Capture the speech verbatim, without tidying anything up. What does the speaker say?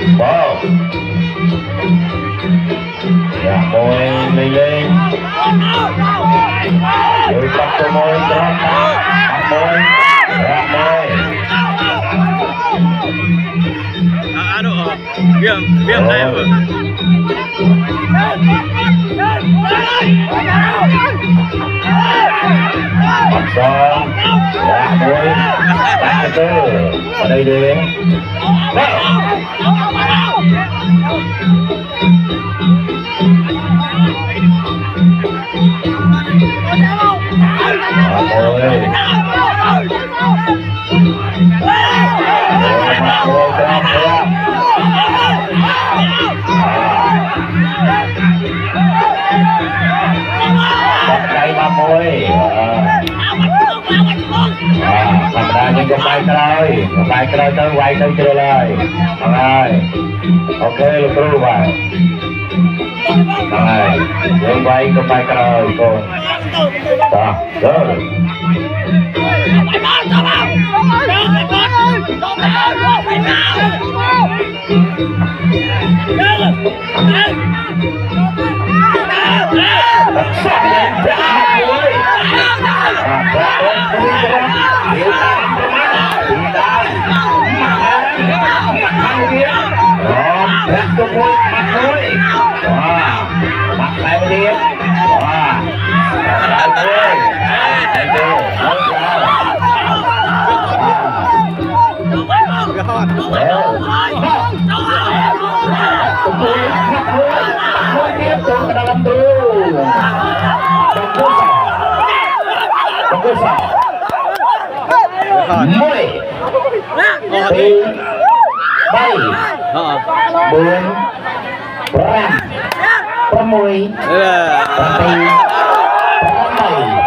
Bal. Ya, Moi leleng. Yo, tak tu Moi, gerak. Moi. Ya, Moi. Anu, biang, biang saya. Paksa. Ya, Moi. Tak tu. Pada ide. Pakai mamoi. Ah, sebenarnya gempai keroi, gempai keroi tu, wai tu jerolai. Alright. Oke, lu terus, wai. Alright. Gempai, gempai keroi, kau. Dah, terus. Mulai. Baik. Bun. Perang. Permui. Perti. Perambai.